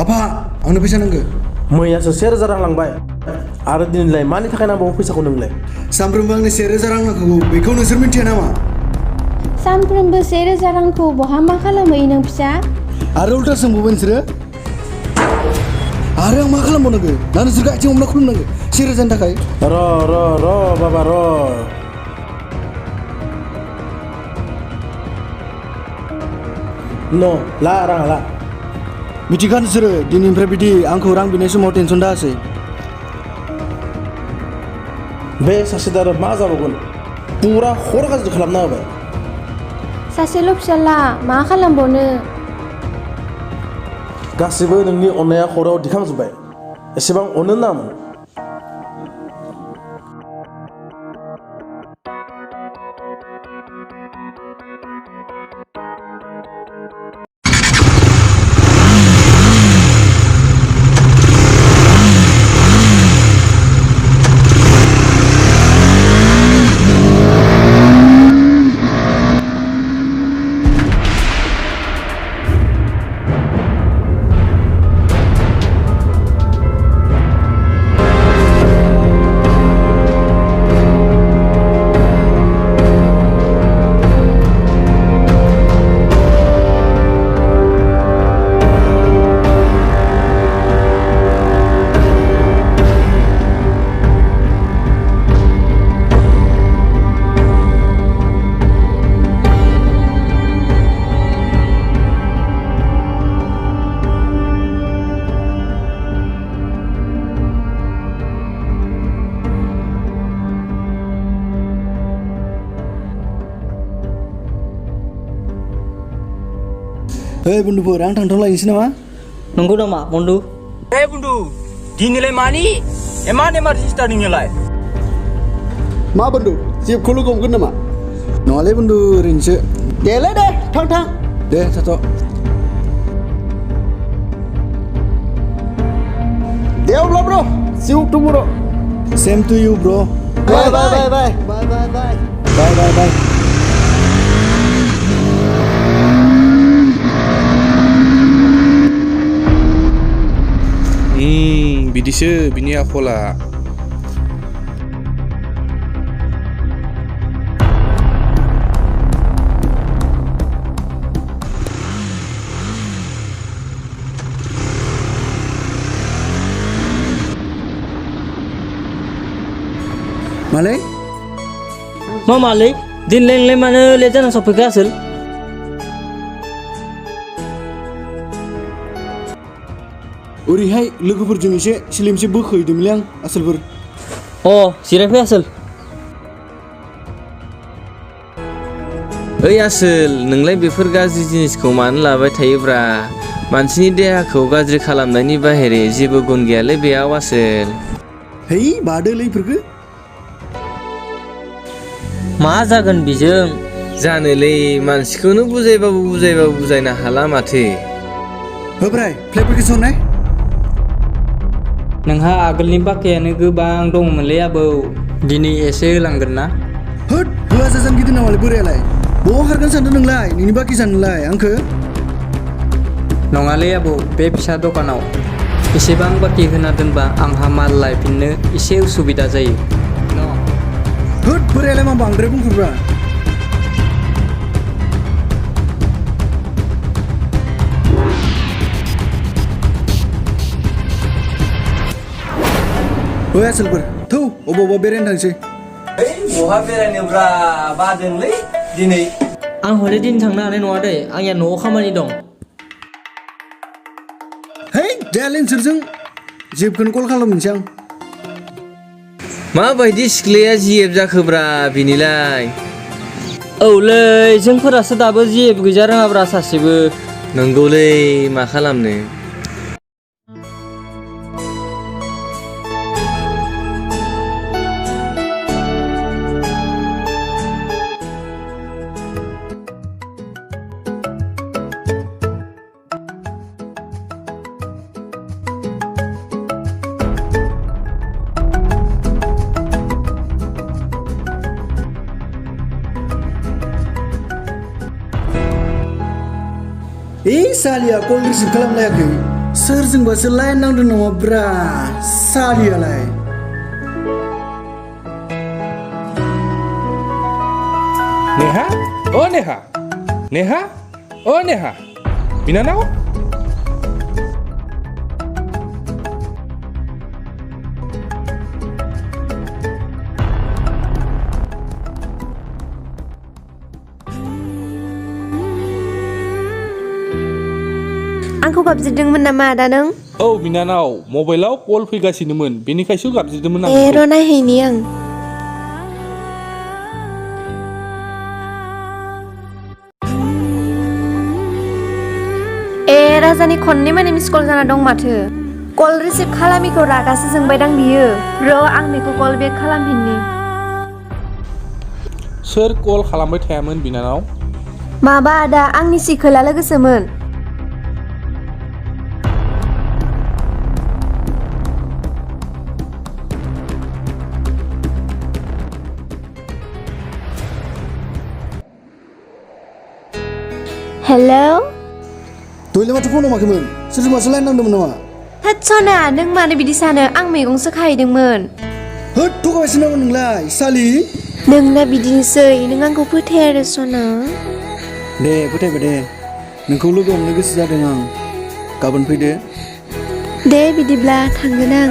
Apa? आंनो फैसा नांगौ। मैयासो 1000 रां लांबाय आरो दिनैलाय मानि थाखाय नांबावो फैसाखौ नोंलाय? सानफ्रोमबो आंनो 1000 रां नांगौ बेखौ नोंसोर मिन्थिया नामा? सानफ्रोमबो 1000 रांखौ बहा मा खालामो नों फिसा? आरो उल्था सोंबावबाय नोंसोरो? आरो आं मा खालामबावनांगौ? ना नोंसोर आथिं हमना खुलुमनांगौ 1000 नि थाखाय? र बाबा र न ला रां ला मिथिखा नोंसोरो दिनैनिफ्राय बिदि आंखौ रां बिनाय समाव टेनसन दासै। बे सासे दारो मा जाबावगोन पुरा खर गाज्रि खालामना होबाय। सासेल' फिसाला मा खालामबावनो? गासिबो नोंनि अननाया खरआव दिखांजोब्बाय एसेबां अनो नामोन। Hei bunduफोर आं थांथ'लायनोसै नामा? नंगौ नामा बन्दु? Hei bundu, दिनैलाय मानि एमान इमारजेन्सि थार नोंनियालाय? मा बन्दु जेबखौ लोगो हमगोन नामा? नङालै बन्दु ओरैनोसो। देलै दे थां दे थाथ'। दे अब्ला ब्र' see you tomorrow. Same to you bro. Bye. बिदिसो बिनि आखला। मालै मा मालै दिनलाय मानो लेट जाना सफैखो आसोल? ओरैहाय लोगोफोरजों एसे सिलिमसे बोखैदोंमोनलै आं आसोलफोर। जिरायफै आसोल। ओइ आसोल नोंलाय बेफोर गाज्रि जिनिसखौ मानो लाबाय थायोब्रा? मानसिनि देहाखौ गाज्रि खालामनायनि बाहेरे जेबो गुन गैयालै बेयाव आसोल। है बादोलै इफोरखो। मा जागोन बिजों? जानोलै मानसिखौनो बुजायबाबो बुजायनो हाला माथो। होब्राय फ्लेफोरखौ सननाय। नोंहा आगोलनि बाखायानो गोबां दंमोनलै आबौ, दिनै एसे होलांगोन ना? होद होआ जाजान गिदिर नामालै बोरायालाय? बहा खारगोन सानदों नोंलाय नोंनि बाखि जानोलाय आंखो? नङालै आबौ, बे फिसा दखानाव एसेबां बाखि होना दोनबा आंहा माल लायफिननो एसे उसुबिदा जायो। होद बोरायालाय मा बांद्राय बुंखोब्रा? ओइ आसोलफोर थौ अबावबा बेरायनो थांसै। बहा बेरायनोब्रा बादोंलै दिनै। आं हले दिन थांनो हानाय नङा दै, आंनिया न'आव खामानि दं। है जायालै नोंसोरजों जेबखौनो कल खालामनोसै आं। माबायदि सिख्लाया जिएब जाखोब्रा बिनिलाय? औलै जोंफोरासो दाबो जेबो गैजा रोङाब्रा सासेबो। नंगौलै मा खालामनो। सालिया कल रिसिभ खालामलायाखै। सोरजोंबासो लाइन नांदों नामाब्रा सालियालाय नेहा ओ नेहा नेहा ओ नेहा बिनानाव आंखौ गाबज्रिदोंमोन नामा आदा नों? औ बिनानाव मबाइलाव कल फैगासिनोमोन बेनिखायसो गाबज्रिदोंमोन आं र' नायहैनि आं। राजानि खननै माने मिस कल जाना दं माथो। कल रिसिभ खालामिखौ रागासो जोंबायदां बियो। र' आं बेखौ कल बेक खालामफिननि। सोर कल खालामबाय थायामोन बिनानाव? माबा आदा आंनि सिखोला लोगोसोमोन। हेलौ दयलाय माथो फन हमाखैमोन सोरजोंबासो लाइन नांदोंमोन नामा होद सना नों मानो बिदि सानो आं मैगंसो खाहैदोंमोन होद थगायबायसो नामा नोंलाय सालि नोंना बिदिनोसै नों आंखौ फोथाय आरो सना दे फोथायबाय दे नोंखौ लोगो हमनो गोसो जादों आं गाबोन फैदो दे बिदिब्ला थांगोन आं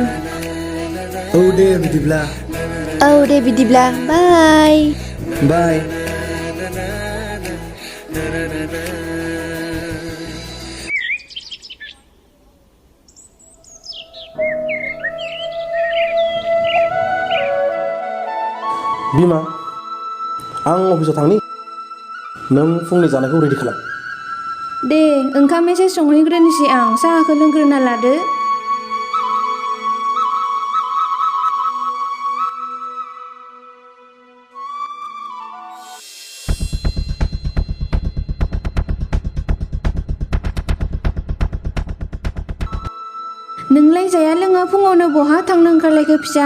औ दे बिदिब्ला बाय बाय बिमा आं अफिसाव थांनि नों फुंनि जानायखौ रेडि खालाम दे ओंखाम एसे संहैग्रोनोसै आं साहाखौ लोंग्रोना लादो नोंलाय जाया लोङा फुङावनो बहा थांनो ओंखारलायखो फिसा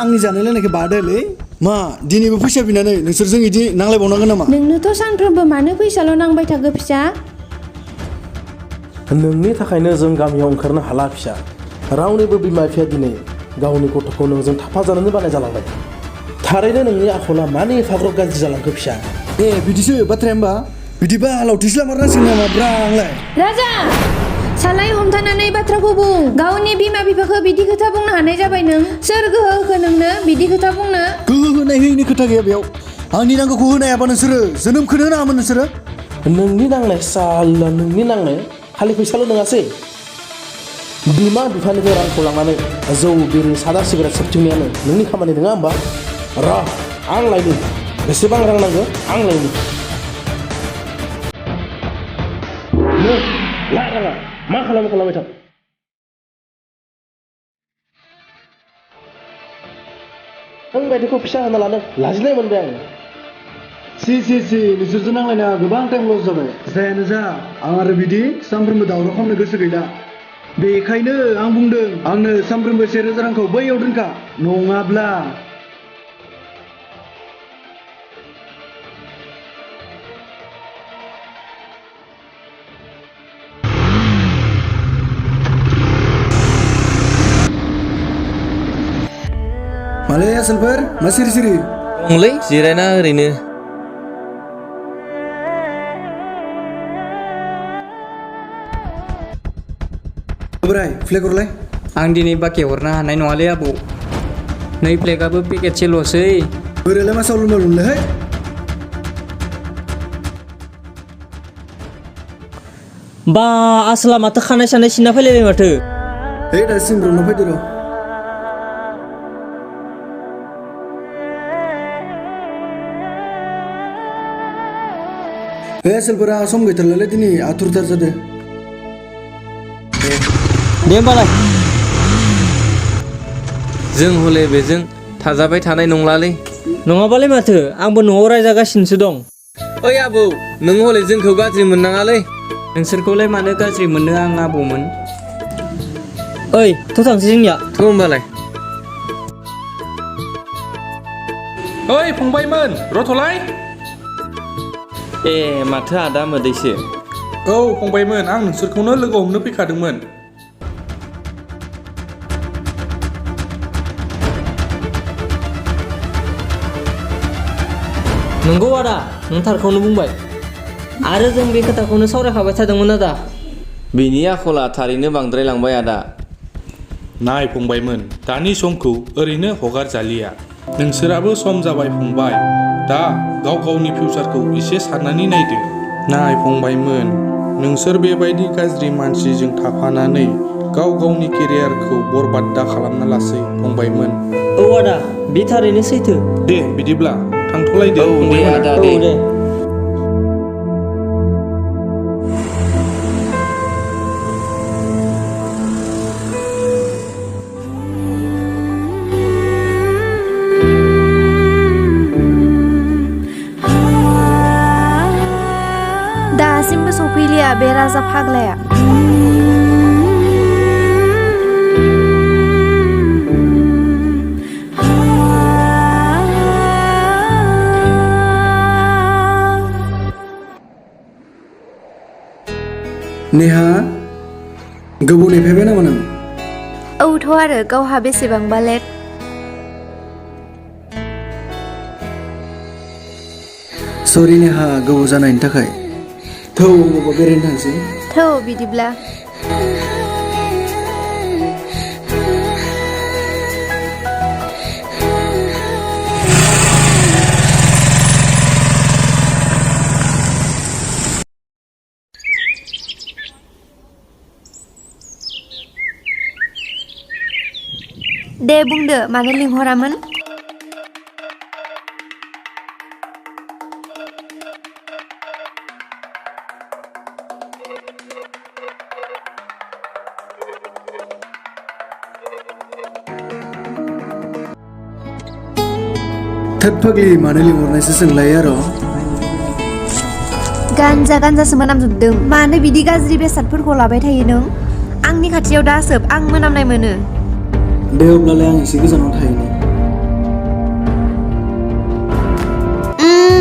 आंनि जानाय लोंनायखौ बादोलै मा दिनैबो फैसा बिनानै नोंसोरजों इदि नांलायबावनांगोन नामा नोंनोथ' सानफ्रोमबो मानो फैसाल' नांबाय थागो फिसा नोंनि थाखायनो जों गामियाव ओंखारनो हाला फिसा रावनिबो बिमा बिफाया दिनै गावनि गथ'खौ नोंजों थाफाजानोनो बानाय जालांबाय थारैनो नोंनि आखला मानो एफाग्राब गाज्रि जालांखो फिसा बिदिसो बाथ्राया होमबा बिदिबा लावथिसो लामारनांसिगोन नामा ब्रा आंलाय राजा सालाय हमथानानै बाथ्राखौ बुं गावनि बिमा बिफाखौ बिदि खोथा बुंनो हानाय जाबाय नों सोर गोहो होखो नोंनो बिदि खोथा बुंनो गोहो होनाय होयिनि खोथा गैया बेयाव आंनि नांगौखौ होनो हायाबा नोंसोरो जोनोमखौनो होनाङामोन नोंसोरो नोंनि नांनाय साला नोंनि नांनाय खालि फैसाल' नङासै बिमा बिफानिफ्राय रांखौ लांनानै जौ बिरि सादा सिगारेट सोबथिंनायानो नोंनि खामानि नङा होमबा र' आं लायनि बेसेबां रां नांगौ आं लायनि ला राङा मा खालामबाय थां नों बायदिखौ फिसा होना लानो लाजिनाय मोनबाय आं सि नोंसोरजों नांलायना गोबां टाइम लस जाबाय जायानो जा आं आरो बिदि सानफ्रोमबो दावराव खालामनो गोसो गैला बेखायनो आं बुंदों आंनो सानफ्रोमबो 1000 रांखौ बैयाव दोनखा नङाब्ला मालै आसोलफोर मा सिरि दंलै जिरायना ओरैनो बोराय फ्लेग हरलाय आं दिनै बाखि हरनो हानाय नङालै आबौ 2 फ्लेगाबो पेकेटसेल'सै बोरायलाय मा सावलुन मालुनलै बा आसला माथो खानाय सानाय सिनना फैलायबाय माथो दा सिमरननाव फैदो र' आसोलफोरा सम गैथारलाय दिनै आथुरथार जादो दे होमबालाय जों हले बेजों थाजाबाय थानाय नंलालै नङाबालाय माथो आंबो न'आव रायजागासिनोसो दं ओइ आबौ नों हले जोंखौ गाज्रि मोननाङालै नोंसोरखौलाय मानो गाज्रि मोननो आं आबौमोन ओइ थ' थांसै जोंनिया थ' होमबालाय ओइ फंबायमोन रथ'लाय माथो आदा मोदैसो औ फंबायमोन आं नोंसोरखौनो लोगो हमनो फैखादोंमोन। नंगौ आदा नों थारखौनो बुंबाय आरो जों बे खोथाखौनो सावरायखाबाय थादोंमोन आदा। बिनि आखला थारैनो बांद्रायलांबाय आदा। नाय फंबायमोन दानि समखौ ओरैनो हगारजालिया। नोंसोराबो सम जाबाय फंबाय। दा गाव गावनि फिउचारखौ एसे साननानै नायदो। नाय फंबायमोन नोंसोर बेबायदि गाज्रि मानसिजों थाफानानै गाव गावनि केरियारखौ बरबाद दा खालामना लासै फंबायमोन। औ आदा बे थारैनो सैथो। दे बिदिब्ला थांथ'लायदो औ दे फंबायमोन। आदा औ दे। दे। दासिमबो सफैलिया बे राजा फाग्लाया। नेहा गोबाव नेफायबाय नामा नों? औथ' आरो गावहा बेसेबांबा लेट। सरि नेहा गोबाव जानायनि थाखाय। थौ बबावबा बेरायनो थांसै। थौ बिदिब्ला। दे बुंदो मानो लिंहरामोन? थोद फाग्लि मानो लिंहरनायसो सोंलायो आरो। गानजा गानजासो मोनामजोबदों। मानो बिदि गाज्रि बेसादफोरखौ लाबाय थायो नों? आंनि खाथियाव दासोब आं मोनामनाय मोनो। दे अब्लालाय आं एसे गोजानाव थाहैनि।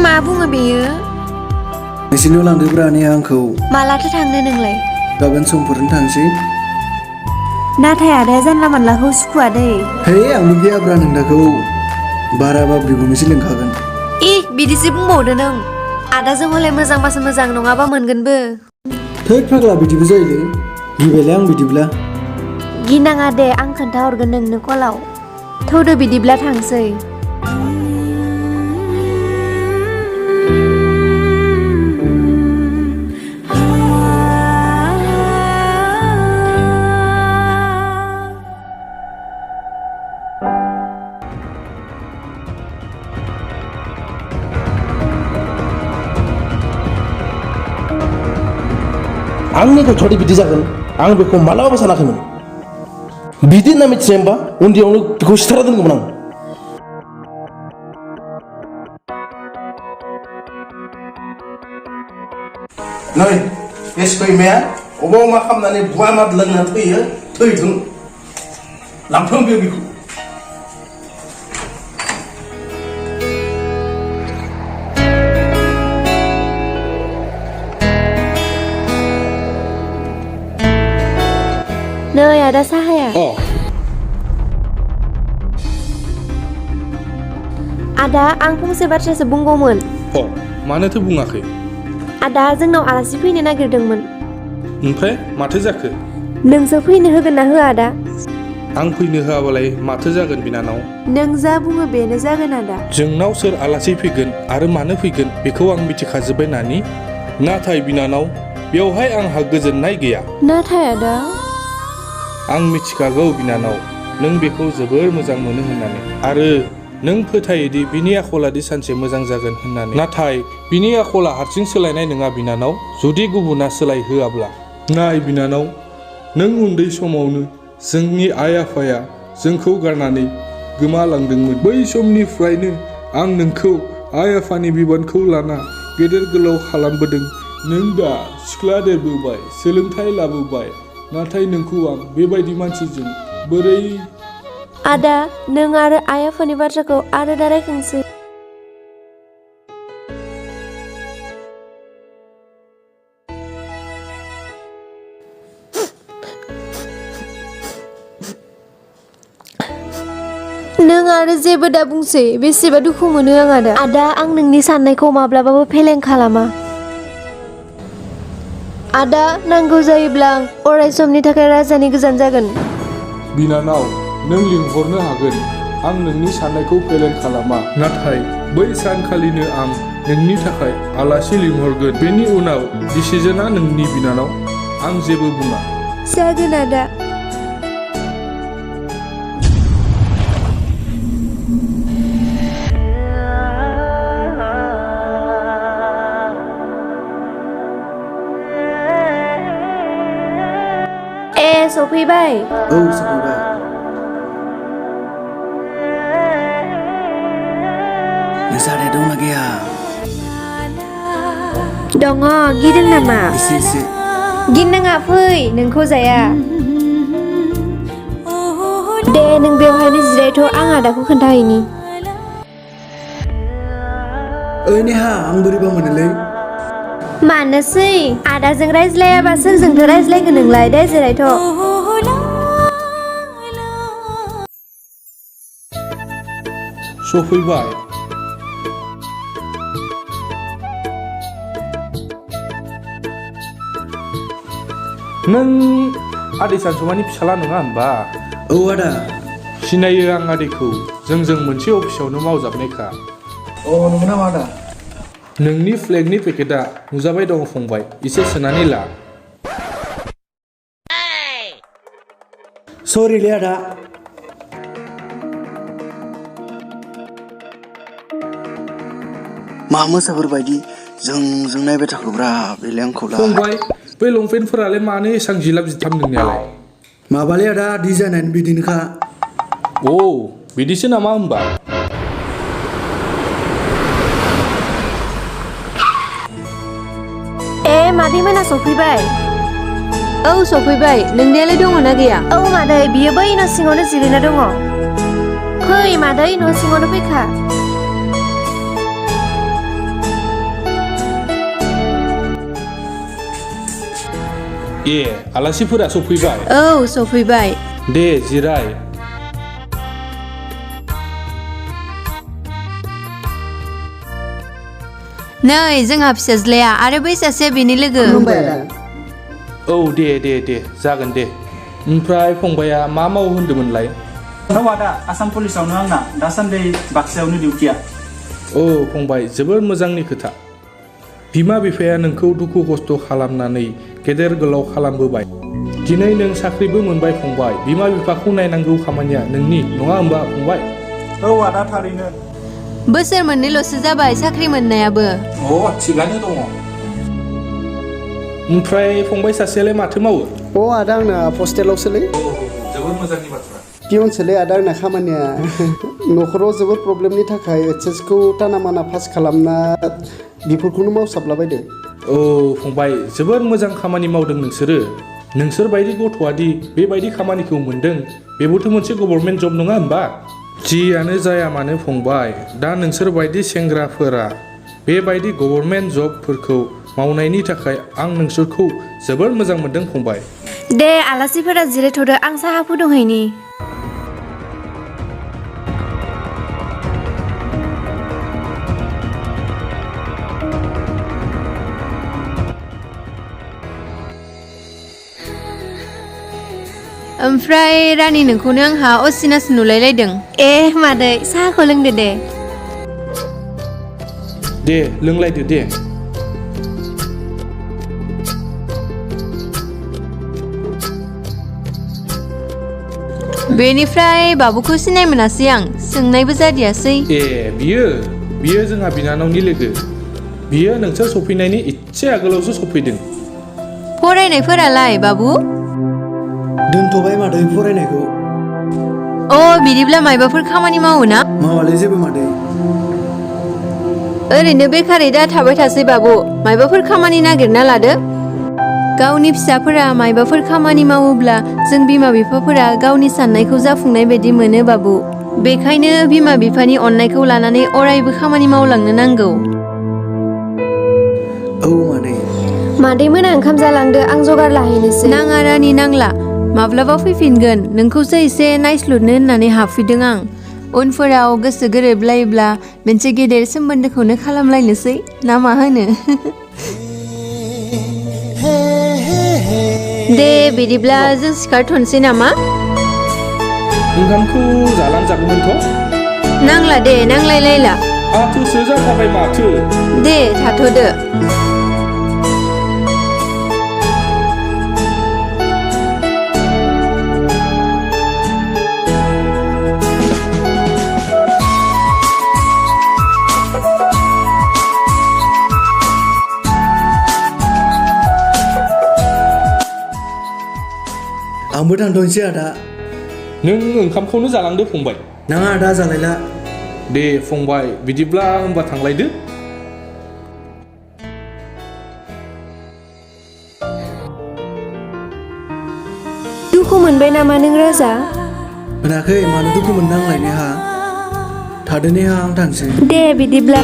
मा बुङो बेयो? नोंसिनियाव लांदोब्रा नेहा आंखौ। मालाथो थांनो नोंलाय? गाबोन समफोरनो थांसै। नाथाय आदाया जानला मानलाखौ सुखुवा दै। हे आंबो गियाब्रा नोंदाखौ। बाराबा बिगुमैसो लिंखागोन। बिदिसो बुंबावदो नों। आदाजों हले मोजांबासो मोजां नङाबा मोनगोनबो। थोद फाग्ला बिदिबो जायोलै। गिबायलै आं बिदिब्ला। गिनाङा दे आं खोन्थाहरगोन नोंनो कलाव। थौदो बिदिब्ला थांसै। आंनि गथ'आदि बिदि जागोन आं बेखौ मालाबाबो सानाखैमोन। बिदि होनना मिथिनाय होमबा उन्दैयावनो बेखौ सिथारा दोनगौमोन आं। नै बे सैमाया अबाव मा खालामनानै बुवा माद लोंनानै फैयो थैथों लांथों बेखौ। नै आदा साहाया। आदा आं फंसे बाथ्रासो बुंगौमोन। मानोथो बुङाखै? आदा जोंनाव आलासि फैनो नागिरदोंमोन। ओमफ्राय माथो जाखो? नोंसो फैनो होगोन ना होआ आदा? आं फैनो होआबालाय माथो जागोन बिनानाव? नों जा बुङो बेनो जागोन आदा। जोंनाव सोर आलासि फैगोन आरो मानो फैगोन बेखौ आं मिथिखाजोब्बाय नानि। नाथाय बिनानाव बेवहाय आंहा गोजोननाय गैया। नाथाय आदा? आं मिथिखागौ बिनानाव नों बेखौ जोबोर मोजां मोनो होननानै आरो नों फोथायोदि बिनि आखलादि सानसे मोजां जागोन होननानै। नाथाय बिनि आखला हारसिं सोलायनाय नङा बिनानाव जुदि गुबुना सोलायहोआब्ला। नाय बिनानाव नों उन्दै समावनो जोंनि आइ आफाया जोंखौ गारनानै गोमालांदोंमोन। बै समनिफ्रायनो आं नोंखौ आइ आफानि बिबानखौ लाना गेदेर गोलाव खालामबोदों। नों दा सिख्ला देरबोबाय सोलोंथाइ लाबोबाय नाथाय नोंखौ आं बेबायदि मानसिजों बोरै। आदा नों आरो आइ आफानि बाथ्राखौ आरो दा रायखांसै। आरो जेबो दा बुंसै बेसेबा दुखु मोनो आं आदा। आदा आं नोंनि साननायखौ माब्लाबाबो फेलें खालामा। आदा नांगौ जायोब्ला आं अराय समनि थाखाय राजानि गोजान जागोन। बिनानाव नों लिंहरनो हागोन, आं नोंनि साननायखौ फेलें खालामा। नाथाय बै सानखालिनो आं नोंनि थाखाय आलासि लिंहरगोन। बेनि उनाव डिसिजनआ नोंनि बिनानाव, आं जेबो बुङा। जागोन आदा। सफैबाय। औ सफैबाय। नोंसा आदाया दंना गैया? दङ। गिदों नामा? एसे। गिनाङा, फै नोंखौ जाया। दे नों बेवहायनो जिरायथ', आं आदाखौ खोन्थाहैनि। ओइ नेहा, आं बोरैबा मोनोलै। मानोसै आदाजों रायज्लायाबा सोरजोंथो रायज्लायगोन नोंलाय? दे जिरायथ'। सफैबाय। नों आदै सानसुमानि फिसाला नङा होमबा? औ आदा। सिनायो आं आदैखौ, जोंजों मोनसे अफिसावनो मावजाबनायखा। अ नंगौ नामा आदा? नोंनि फ्लेगनि पेकेटआ नुजाबाय दङ फंबाय, एसे सोनानै ला। सरिलै आदा। मा मोसाफोर बायदि जों नायबाय थाखोब्रा बेलाय आंखौ ला। फंबाय बै लंपेन्टफोरालाय मानो एसां जिलाब जिथाब नोंनियालाय? माबालै आदा, डिजाइनानो बिदिनोखा। औ बिदिसो नामा होमबा? मादै मोना सफैबाय। औ सफैबाय। नोंनियालाय दङ ना गैया? औ मादै, बियो बै न' सिङावनो जिरायना दङ। फै मादै, न' सिङावनो फैखा। ए आलासिफोरा सफैबाय? औ सफैबाय। दे जिराय। नै जोंहा फिसाज्लाया आरो बै सासे बेनि लोगो। औ दे जागोन दे। ओमफ्राय फंबाया मा मावो होन्दोंमोनलाय? आदा आसाम पुलिसावनो आंना दासान्दि बाक्सायावनो डिउटिया। औ फंबाय, जोबोर मोजांनि खोथा। बिमा बिफाया नोंखौ दुखु खस्थ' खालामनानै गेदेर गोलाव खालामबोबाय। दिनै नों साख्रिबो मोनबाय फंबाय। बिमा बिफाखौ नायनांगौ खामानिया नोंनि, नङा होमबा फंबाय? औ आदा थारैनो। बोसोर मोननैल'सो जाबाय साख्रि मोननायाबो। थिगानो दङ। ओमफ्राय फंबाय सासेयालाय माथो मावो? आदा आंना हस्टेलावसोलै। जोबोर मोजांनि बाथ्रा। पियनसोलै आदा आंना खामानिया। न'खराव जोबोर प्रब्लेमनि थाखाय HSखौ टाना माना पास खालामना बेफोरखौनो मावसाबलाबायदों। औ फंबाय, जोबोर मोजां खामानि मावदों नोंसोरो। नोंसोर बायदि गथ'आदि बेबायदि खामानिखौ मोनदों, बेबोथ' मोनसे गभर्नमेन्ट जब नङा होमबा? जियानो जाया मानो फंबाय, दा नोंसोर बायदि सेंग्राफोरा बेबायदि गभर्नमेन्ट जबफोरखौ मावनायनि थाखाय आं नोंसोरखौ जोबोर मोजां मोनदों फंबाय। दे आलासिफोरा जिरायथ'दो, आं साहा फुदुंहैनि। ओमफ्राय रानि, नोंखौनो आंहा असिनासो नुलायलायदों। मादै साहाखौ लोंदो दे। दे लोंलायदो दे। बेनिफ्राय बाबुखौ सिनाय मोनासै आं, सोंनायबो जादियासै। बियो जोंहा बिनानावनि लोगो। बियो नोंसोर सफैनायनि इसे आगोलावसो सफैदों। फरायनायफोरालाय बाबु? दोनथ'बाय मादै फरायनायखौ। बिदिब्ला मायबाफोर खामानि मावो ना? मावालै जेबो मादै। ओरैनो बेखारै दा थाबाय थासै बाबु, मायबाफोर खामानि नागिरना लादो। गावनि फिसाफोरा मायबाफोर खामानि मावोब्ला जों बिमा बिफाफोरा गावनि साननायखौ जाफुंनाय बायदि मोनो बाबु। बेखायनो बिमा बिफानि अननायखौ लानानै अरायबो खामानि मावलांनो नांगौ। औ मादै। मादै मोना ओंखाम जालांदो, आं जगार लाहैनोसै। नाङा रानि नांला, माब्लाबा फैफिनगोन। नोंखौसो एसे नायस्लुदनो होननानै हाबफैदों आं। उनफोराव गोसो गोरोबलायोब्ला मोनसे गेदेर सोमोन्दोखौनो खालामलायनोसै ना मा होनो? दे बिदिब्ला जों सिखारथ'नोसै नामा? ओंखामखौ जालांजागौमोनथ'। नांला दे नांलायलायला। आथोसो जाखाबाय माथो। दे थाथ'दो। आंबो थांथ'नोसै आदा। नों ओंखामखौनो जालांदो फंबाय। नाङा आदा जालायला। दे फंबाय बिदिब्ला होमबा थांलायदो। दुखु मोनबाय नामा नों राजा? मोनाखै, मानो दुखु मोननो आंलाय नेहा? थादो नेहा, आं थांसै। दे बिदिब्ला।